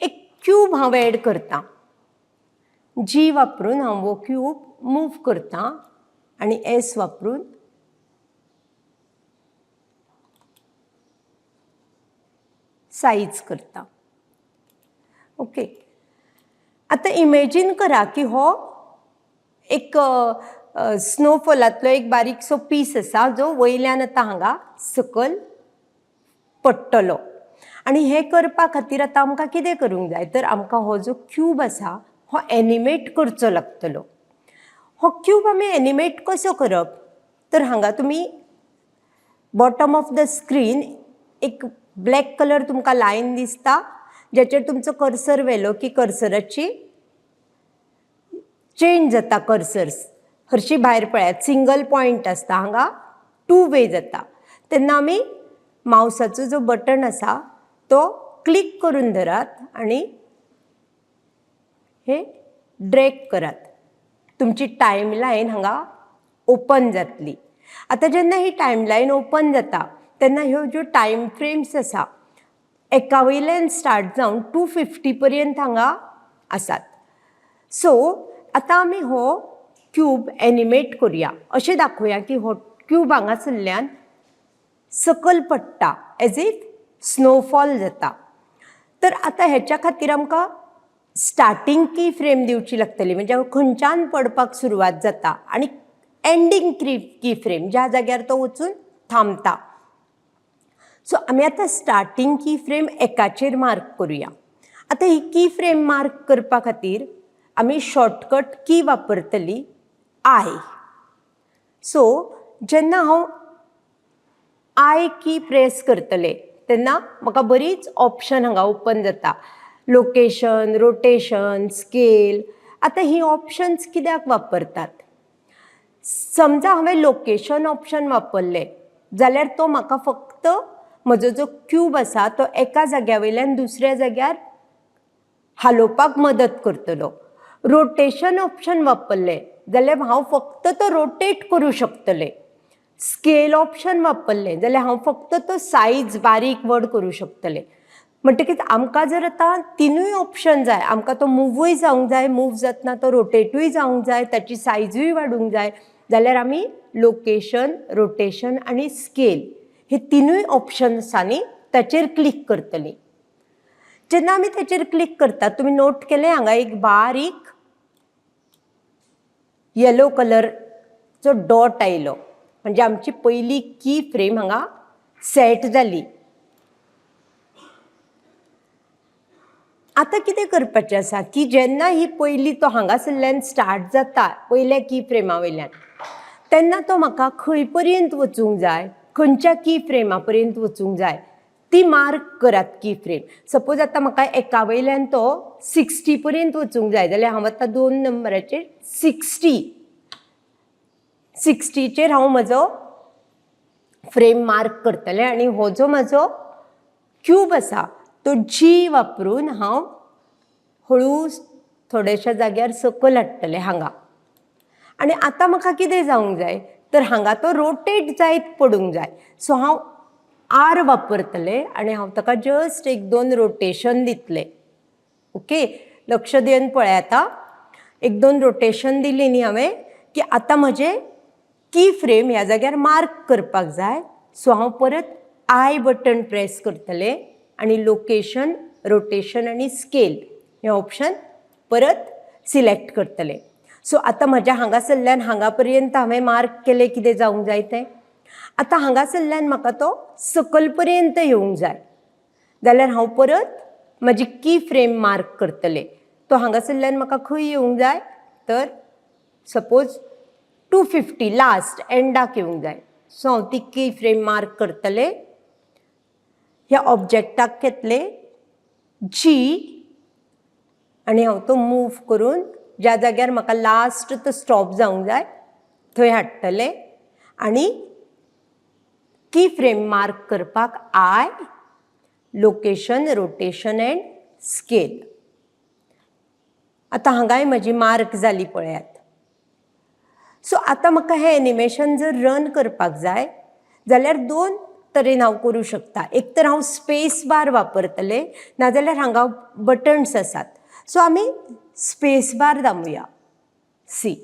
एक क्यूब हांव एड करता. जी वापरून हांव हो क्यूब मूव करता आनी एस वापरून सायज करता. ओके, आतां इमेजीन करा की हो एक स्नोफॉलांतलो एक बारीकसो पीस आसा जो वयल्यान आतां हांगा सकयल पडटलो. आनी हें करपा खातीर आतां आमकां कितें करूंक जाय? तर आमकां हो जो क्यूब आसा हो एनिमेट करचो लागतलो. हो क्यूब आमी एनिमेट कसो करप? तर हांगा तुमी बॉटम ऑफ the screen एक ब्लॅक कलर तुमकां लायन दिसता, ज्याचेर तुमचो कर्सर व्हेलो की कर्सराची चेंज जाता. कर्सर्स हरशीं भायर पळयात सिंगल पॉयंट आसता, हांगा टू वे जाता. तेन्ना आमी मावसाचो जो बटन आसा तो क्लिक करून धरात आनी हे ड्रॅग करात. तुमची टायम लायन हांगा ओपन जातली. आतां जेन्ना ही टायम लायन ओपन जाता तेन्ना ह्यो ज्यो टायम फ्रेम्स आसा एका वयल्यान स्टार्ट जावन 250 पर्यंत हांगा आसात. सो आतां आमी हो क्यूब एनिमेट करुया. अशें दाखोवया की हो क्यूब हांगासरल्यान सकयल पडटा, एज if snowfall जाता. तर आतां हेच्या खातीर आमकां स्टार्टींग की फ्रेम दिवची लागतली, म्हणजे खंयच्यान पडपाक सुरवात जाता, आनी एंडींग की फ्रेम, ज्या जाग्यार तो वचून थांबता. सो आमी आतां स्टार्टींग की फ्रेम एकाचेर मार्क करुया. आतां ही की फ्रेम मार्क करपा खातीर आमी शॉर्टकट की वापरतली, I. सो जेन्ना हांव I की प्रेस करतले तेन्ना म्हाका बरीच ऑप्शन हांगा ओपन जाता, लोकेशन, रोटेशन, स्केल. आतां ही ऑप्शन्स कित्याक वापरतात? समजा हांवें लोकेशन ऑप्शन वापरलें जाल्यार तो म्हाका फक्त म्हजो जो क्यूब आसा तो एका जाग्या वयल्यान दुसऱ्या जाग्यार हालोवपाक मदत करतलो. रोटेशन ऑप्शन वापरलें जाल्यार हांव फक्त तो रोटेट करूं शकतलें. स्केल ऑप्शन वापरलें जाल्यार हांव फक्त तो सायज बारीक व्हड करूं शकतलें. म्हणटकीच आमकां जर आतां तिनूय ऑप्शन जाय, आमकां तो मुवूय जावंक जाय, मूव जातना तो रोटेटूय जावंक जाय, ताची सायजूय वाडूंक जाय, जाल्यार आमी लोकेशन, रोटेशन आनी स्केल हे तिनूय ऑप्शन्सांनी ताचेर क्लिक करतलीं. जेन्ना आमी ताचेर क्लिक करतात, तुमी नोट केलें हांगा एक बारीक येलो कलरचो डॉट आयलो, म्हणजे आमची पयली की फ्रेम हांगा सेट जाली. आतां कितें करपाचें आसा की जेन्ना ही पयली तो हांगासरल्यान स्टार्ट जाता पयल्या की फ्रेमा वयल्यान, तेन्ना तो म्हाका खंय पर्यंत वचूंक जाय, खंयच्या की फ्रेमा पर्यंत वचूंक जाय ती मार्क करात की फ्रेम. सपोज आतां म्हाका एका वयल्यान तो 60 पर्यंत वचूंक जाय जाल्यार हांव आतां 2 नंबराचेर 60चेर हांव म्हजो फ्रेम मार्क करतलें आनी हो जो म्हजो क्यूब आसा तो जी वापरून हांव हळू थोडेश्या जाग्यार सकयल हाडटलें हांगा. आनी आतां म्हाका कितें जावंक जाय तर हांगा तो रोटेट जायत पडूंक जाय. सो हांव आर वापरतलें आनी हांव ताका जस्ट 1-2 रोटेशन दितलें. ओके, लक्ष दिवन पळयात आं. 1-2 रोटेशन दिली न्ही हांवें की आतां म्हजें की फ्रेम ह्या जाग्यार मार्क करपाक जाय. सो हांव परत I button press करतलें आनी लोकेशन, रोटेशन आनी स्केल हें ऑप्शन परत सिलेक्ट करतलें. सो आतां म्हज्या हांगासरल्यान हांगा पर्यंत हांवें मार्क केलें कितें जावंक जाय तें. आतां हांगासरल्यान म्हाका तो सकयल पर्यंत येवंक जाय जाल्यार हांव परत म्हजी की फ्रेम मार्क करतलें. तो हांगासरल्यान म्हाका खंय येवंक जाय तर सपोज 250 लास्ट एंडाक येवंक जाय. सो हांव ती की फ्रेम मार्क करतलें. ह्या ऑब्जेक्टाक घेतलें जी आनी हांव तो मूव करून ज्या जाग्यार म्हाका लास्ट तो स्टॉप जावंक जाय थंय हाडटलें आनी की फ्रेम मार्क करपाक I, location, rotation and scale. आतां हांगाय म्हजी मार्क जाली पळयात. सो आतां म्हाका हें एनिमेशन जर रन करपाक जाय जाल्यार 2 तरेन हांव करूं शकता. एक तर हांव स्पेस बार वापरतलें, नाजाल्यार हांगा बटन्स आसात. सो आमी स्पेस बार दामया, सी.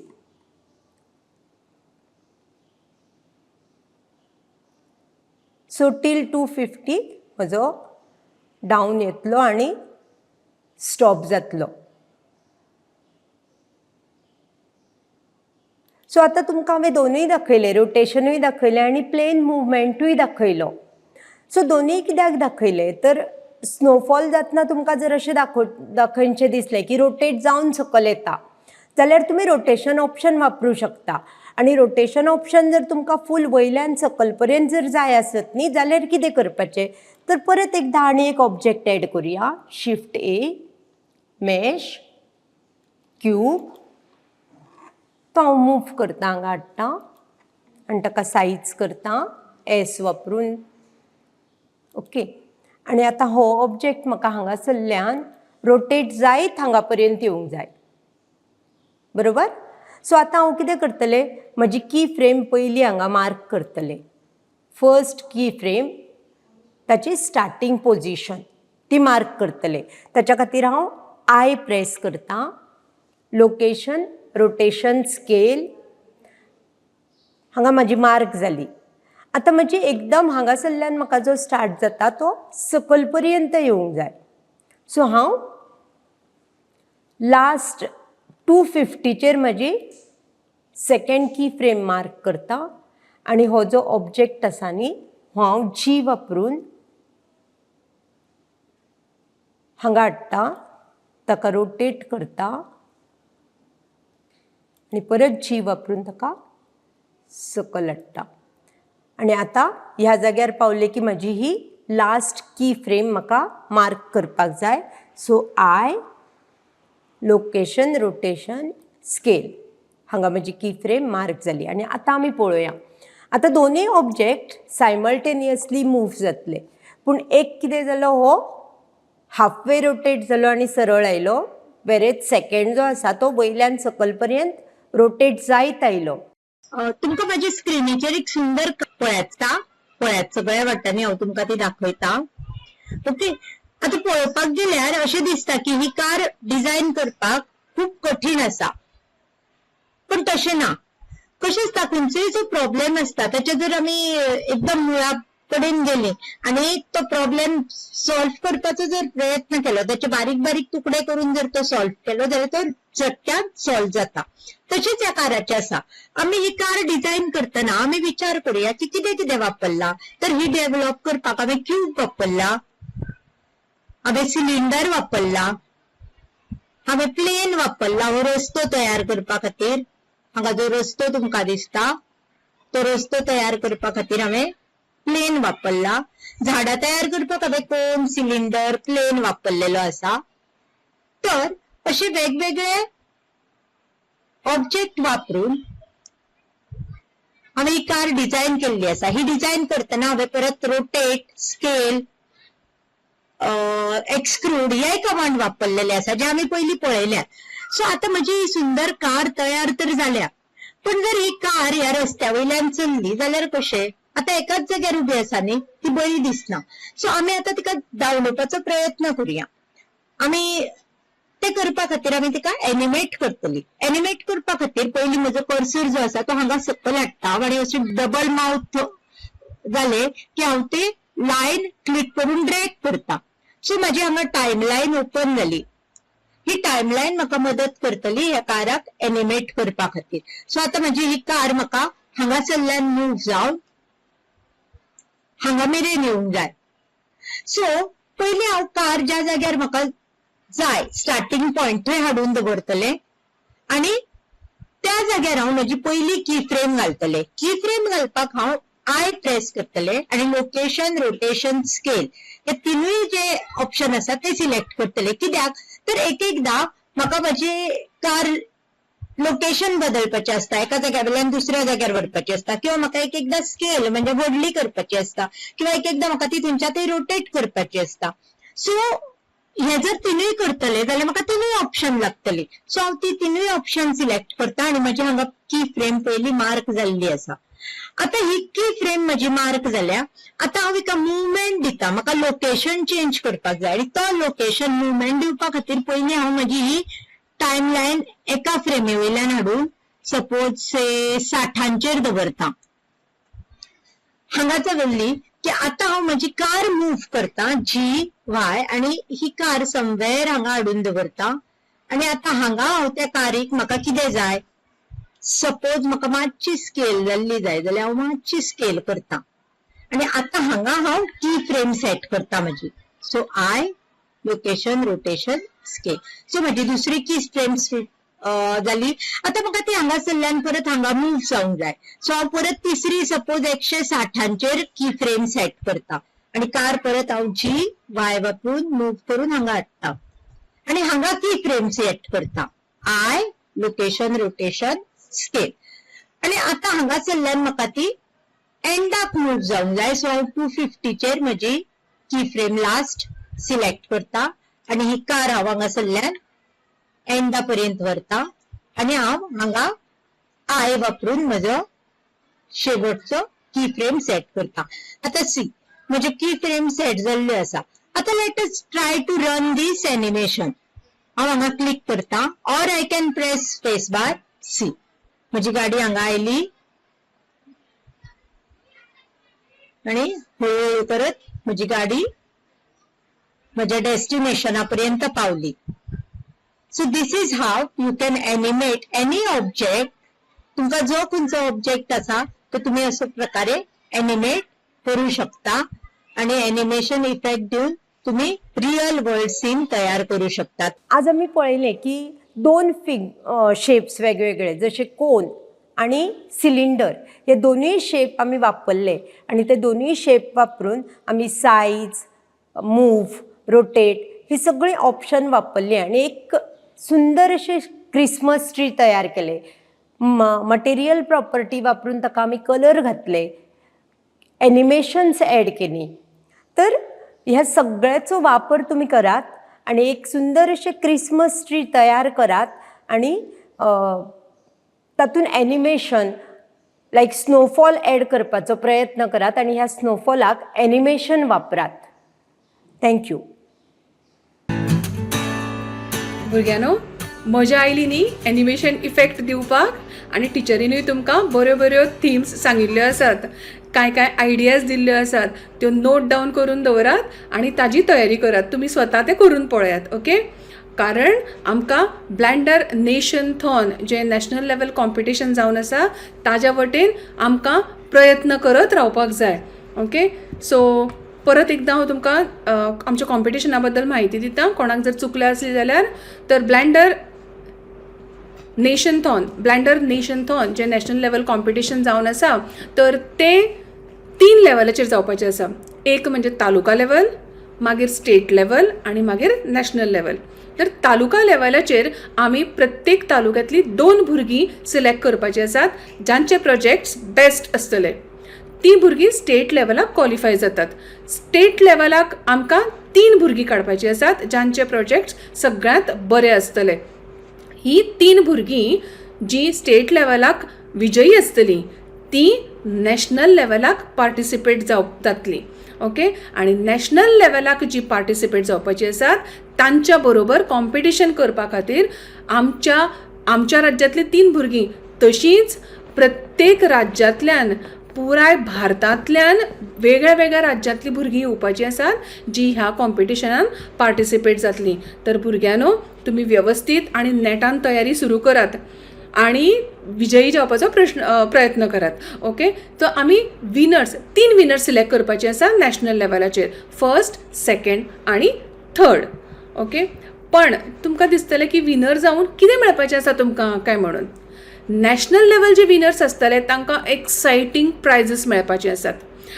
सो टील 250 म्हजो डावन येतलो आनी स्टॉप जातलो. सो आतां तुमकां हांवें दोनूय दाखयले, रोटेशनूय दाखयलें आनी प्लेन मुवमेंटूय दाखयलो. सो दोनूय कित्याक दाखयले तर स्नोफॉल जातना तुमकां जर अशें दाखयचें दिसलें की रोटेट जावन सकयल येता जाल्यार तुमी रोटेशन ऑप्शन वापरूं शकता. आनी रोटेशन ऑप्शन जर तुमकां फूल वयल्यान सकयल पर्यंत जर जाय आसत न्ही जाल्यार कितें करपाचें तर परत एकदां आनी एक ऑब्जेक्ट एड करुया. शिफ्ट ए, मॅश, क्यूब, तो हांव मूव करता हांगा हाडटा आनी ताका सायज करता एस वापरून. ओके, आनी आतां हो ऑब्जेक्ट म्हाका हांगासरल्यान रोटेट जायत हांगा पर्यंत येवंक जाय, बरोबर. सो आतां हांव कितें करतलें, म्हजी की फ्रेम पयली हांगा मार्क करतलें. फर्स्ट की फ्रेम ताची स्टार्टींग पोजिशन ती मार्क करतलें. ताच्या खातीर हांव I press करता, लोकेशन, रोटेशन, स्केल, हांगा म्हाजी मार्क जाली. आतां म्हजी एकदम हांगासरल्यान म्हाका जो स्टार्ट जाता तो सकयल पर्यंत येवंक जाय. सो हांव लास्ट 250चेर म्हजी सेकेंड की फ्रेम मार्क करता आनी हो जो ऑब्जेक्ट आसा न्ही हो हांव जी वापरून हांगा हाडटा, ताका रोटेट करता आनी परत जी वापरून ताका सकयल हाडटा. आनी आतां ह्या जाग्यार पावले की म्हजी ही लास्ट की फ्रेम म्हाका मार्क करपाक जाय. So I, location, rotation, scale, हांगा म्हजी की फ्रेम मार्क जाली. आनी आतां आमी पळोवया. आतां दोनूय ऑब्जेक्ट सायमल्टेनियसली मूव जातले, पूण एक कितें जालो, हो हाफ वे रोटेट जालो आनी सरळ आयलो, वेरेज सेकेंड जो आसा तो वयल्यान सकल पर्यंत रोटेट जायत आयलो. तुमकां म्हाजे स्क्रिनीचेर एक सुंदर पळयात, पळयात, सगळ्या वाटांनी हांव तुमकां ती दाखयता. ओके, आतां पळोवपाक गेल्यार अशें दिसता की ही कार डिझायन करपाक खूब कठीण आसा, पण तशें ना. कशें आसता, खंयचोय जो प्रॉब्लेम आसता ताच्या जर आमी एकदम मुळा कडेन गेली आनी तो प्रॉब्लेम सॉल्व करपाचो जर प्रयत्न केलो, त्याचे बारीक बारीक तुकडे करून जर तो सॉल्व केलो जाल्यार तो झटक्यात सॉल्व जाता. तशेंच ह्या काराचें आसा. आमी ही कार डिझायन करतना आमी विचार करूया की कितें कितें वापरला. तर ही डेव्हलप करपाक हांवें क्यूब वापरला, हांवें सिलिंडर वापरला, हांवें प्लेन वापरला हो रस्तो तयार करपा खातीर. हांगा जो रस्तो तुमकां दिसता तो रस्तो तयार करपा खातीर हांवें प्लेन वापरला. झाडां तयार करपाक हांवें कोन, सिलिंडर, प्लेन वापरलेलो आसा. तर अशे वेगवेगळे ऑब्जेक्ट वापरून हांवें ही कार डिझायन केल्ली आसा. ही डिझायन करतना हांवें परत रोटेट, स्केल, एक्सट्रूड हे कमांड वापरलेले आसा, जे आमी पयलीं पळयल्यात. सो आतां म्हजी ही सुंदर कार तयार तर जाल्या, पण जर ही कार ह्या रस्त्या वयल्यान चल्ली जाल्यार कशें? आतां एकाच जाग्यार उबी आसा न्ही, ती बरी दिसना. सो आमी आतां तिका धांवडोवपाचो प्रयत्न करुया. आमी ते करपा खातीर आमी तिका एनिमेट करतली. एनिमेट करपा खातीर पयलीं म्हजो कर्सर जो आसा तो हांगा सकयल हाडटा आनी अशें डबल मावथ जाले की हांव ते लायन क्लिक करून ड्रॅग करता. सो म्हजी हांगा टायम लायन ओपन जाली. ही टायम लायन म्हाका मदत करतली ह्या काराक एनिमेट करपा खातीर. सो आतां म्हजी ही कार म्हाका हांगासरल्यान मूव जावन हांगा मेरेन येवंक जाय. सो पयलीं हांव कार ज्या जाग्यार म्हाका जाय स्टार्टिंग पॉयंट थंय हाडून दवरतलें आनी त्या जाग्यार हांव म्हजी पयली की फ्रेम घालतलें. की फ्रेम घालपाक हांव I press करतलें आनी लोकेशन, रोटेशन, स्केल हे तिनूय जे ऑप्शन आसा ते सिलेक्ट करतले. कित्याक तर एक एकदां म्हाका म्हजी कार लोकेशन बदलपाचें आसता, एका जाग्या वयल्यान दुसऱ्या जाग्यार व्हरपाची आसता, किंवा म्हाका एक एकदां स्केल म्हणजे व्हडली करपाची आसता, किंवा एक एकदां म्हाका ती थंयच्या थंय रोटेट करपाची आसता. सो हे जर तिनूय करतले जाल्यार म्हाका तिनूय ऑप्शन लागतली. सो हांव ती तिनूय ऑप्शन सिलेक्ट करता आनी म्हजी हांगा की फ्रेम पयली मार्क जाल्ली आसा. आतां ही की फ्रेम म्हजी मार्क जाल्या. आतां हांव हिका मुवमेंट दिता. म्हाका लोकेशन चेंज करपाक जाय आनी तो लोकेशन मुवमेंट दिवपा खातीर पयलीं हांव म्हजी ही टायम लायन एका फ्रेमी वयल्यान हाडून सपोज से 60 दवरता. हांगा दवरली की आतां हांव म्हजी कार मूव करता, जी वाय, आनी ही कार समवेर हांगा हाडून दवरता. आनी आतां हांगा हांव त्या कारीक म्हाका कितें जाय, सपोज म्हाका मातशी स्केल जाल्ली जाय जाल्यार हांव मातशी स्केल करता आनी आतां हांगा हांव की फ्रेम सेट करता म्हजी. So I, location, rotation, scale. So म्हजी दुसरी की फ्रेम जाली. आतां म्हाका ती हांगासरल्यान परत हांगा मूव जावंक जाय. सो हांव परत तिसरी सपोज 160 चेर की फ्रेम सेट करता आनी कार परत हांव जी वाय वापरून मूव करून हांगा हाडटा आनी हांगा की फ्रेम सेट करता, I, location, rotation, scale. आनी आतां हांगासरल्यान म्हाका ती एंडाक मूव जावंक जाय. सो हांव 250 चेर म्हजी की फ्रेम लास्ट सिलेक्ट करता आनी ही कार हांव हांगासरल्यान एंडा पर्यंत व्हरता आनी हांव हांगा I वापरून म्हजो शेवटचो की फ्रेम सेट करता. आतां सी, म्हजे की फ्रेम सेट जाल्ल्यो आसा. आतां let us try to run this animation. हांव हांगा क्लिक करता or I can press space bar. See, म्हजी गाडी हांगा आयली आनी हळूहळू करत म्हजी गाडी म्हज्या डेस्टिनेशना पर्यंत पावली. So this is how you can animate any object. तुमकां जो खंयचो ऑब्जेक्ट आसा तो तुमी अशे प्रकारे एनिमेट करू शकता आणि एनिमेशन इफेक्ट दिवन तुम्ही रियल वर्ल्ड सीन तयार करू शकतात. आज आमी पळयलें की दोन फिग शेप्स वेगवेगळे, जशे कोन आनी सिलिंडर हे दोनूय शेप आमी वापरले आनी ते दोनूय शेप वापरून आमी सायज, मूव, रोटेट ही सगळीं ऑप्शन वापरली आनी एक सुंदर अशें क्रिसमस ट्री तयार केलें. मटेरियल प्रॉपर्टी वापरून ताका आमी कलर घातले, एनिमेशन्स एड केली. तर ह्या सगळ्याचो वापर तुमी करात आनी एक सुंदर अशें क्रिसमस ट्री तयार करात आनी तातूंत एनिमेशन लायक स्नोफॉल एड करपाचो प्रयत्न करात आनी ह्या स्नोफॉलाक एनिमेशन वापरात. Thank you. भुरग्यांनो, मजा आयली न्ही एनिमेशन इफेक्ट दिवपाक? आनी टिचरीनूय तुमकां बऱ्यो बऱ्यो थिम्स सांगिल्ल्यो आसात, कांय कांय आयडियाज दिल्ल्यो आसात. त्यो नोट डावन करून दवरात आनी ताजी तयारी करात. तुमी स्वता तें करून पळयात, ओके? कारण आमकां ब्लँडर नेशन थॉन जें नॅशनल लेवल कॉम्पिटिशन जावन आसा, ताज्या वटेन आमकां प्रयत्न करत रावपाक जाय. ओके, सो परत एकदां हांव तुमकां आमच्या कॉम्पिटिशना बद्दल म्हायती दिता, कोणाक जर चुकल्या आसली जाल्यार. तर ब्लँडर नेशनथॉन जें नॅशनल लेवल कॉम्पिटिशन जावन आसा, तर तें तीन लेवलाचेर जावपाचें आसा. एक म्हणजे तालुका लेवल, मागीर स्टेट लेवल आनी मागीर नॅशनल लेवल. तर तालुका लेवलाचेर आमी प्रत्येक तालुक्यांतली दोन भुरगीं सिलेक्ट करपाचीं आसात, जांचे प्रोजेक्ट्स बेस्ट आसतले. तीं भुरगीं स्टेट लेवलाक क्वॉलिफाय जातात. स्टेट लेवलाक आमकां तीन भुरगीं काडपाचीं आसात, जांचे प्रोजेक्ट्स सगळ्यांत बरे आसतले. ही तीन भुरगीं जीं स्टेट लेवलाक विजयी आसतलीं, तीं नॅशनल लेवलाक पार्टिसिपेट जातलीं. ओके, आनी नॅशनल लेवलाक जी पार्टिसिपेट जावपाची आसात, तांच्या बरोबर कॉम्पिटिशन करपा खातीर आमच्या आमच्या राज्यांतलीं तीन भुरगीं, तशींच प्रत्येक राज्यांतल्यान, पुराय भारतांतल्यान वेगळ्या वेगळ्या राज्यांतलीं भुरगीं येवपाचीं आसात, जीं ह्या कॉम्पिटिशनान पार्टिसिपेट जातलीं. तर भुरग्यांनो, तुमी वेवस्थीत आनी नेटान तयारी सुरू करात आनी विजयी जावपाचो प्रयत्न करात. ओके, सो आमी विनर्स, तीन विनर्स सिलेक्ट करपाचे आसा नॅशनल लेवलाचेर, फर्स्ट, सेकेंड आनी थर्ड. ओके, पण तुमकां दिसतलें की विनर जावन कितें मेळपाचें आसा तुमकां काय म्हणून. नॅशनल लेवल जे विनर्स आसतले, तांकां एक्सायटींग प्रायजीस मेळपाचे आसात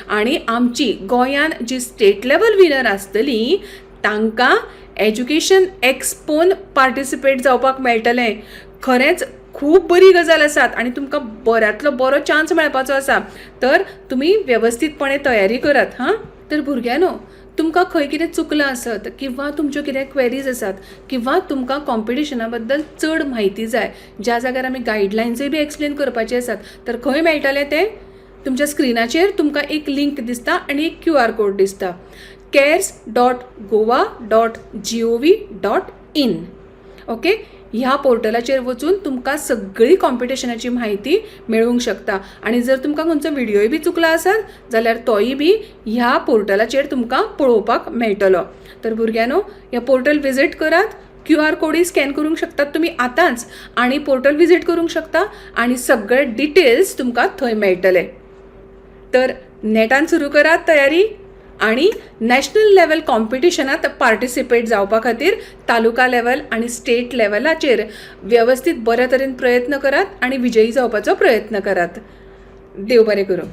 आनी आमची गोंयान जी स्टेट लेवल विनर आसतली, तांकां एज्युकेशन एक्सपोन पार्टिसिपेट जावपाक मेळटलें. खरेंच खूब बरी गजाल आसात आनी तुमकां बऱ्यांतलो बरो चान्स मेळपाचो आसा. तर तुमी वेवस्थीतपणे तयारी करात. हां, तर भुरग्यांनो, तुमकां खंय कितें चुकलां आसत किंवां तुमच्यो कितें क्वेरीज आसात किंवां तुमकां कॉम्पिटिशना बद्दल चड म्हायती जाय, ज्या जाग्यार आमी गायडलायन्सूय बी एक्सप्लेन करपाचे आसात, तर खंय मेळटलें तें? तुमच्या स्क्रिनाचेर तुमकां एक लिंक दिसता आनी एक क्यू आर कोड दिसता, cares.goa.gov.in. Okay, ह्या पोर्टलाचेर वचून तुमकां सगळी कॉम्पिटिशनाची म्हायती मेळूंक शकता. आनी जर तुमकां खंयचो व्हिडियोय बी चुकला आसत जाल्यार तोय बी ह्या पोर्टलाचेर तुमकां पळोवपाक मेळटलो. तर भुरग्यांनो, हें पोर्टल विजीट करात. क्यू आर कोडूय स्कॅन करूंक शकतात तुमी आतांच आनी पोर्टल विजीट करूंक शकता आनी सगळे डिटेल्स तुमकां थंय मेळटले. तर नेटान सुरू करात तयारी आनी नॅशनल लेवल कॉम्पिटिशनात पार्टिसिपेट जावपा खातीर तालुका लेवल आनी स्टेट लेवलाचेर वेवस्थीत बऱ्या तरेन प्रयत्न करात आनी विजयी जावपाचो प्रयत्न करात. देव बरें करूं.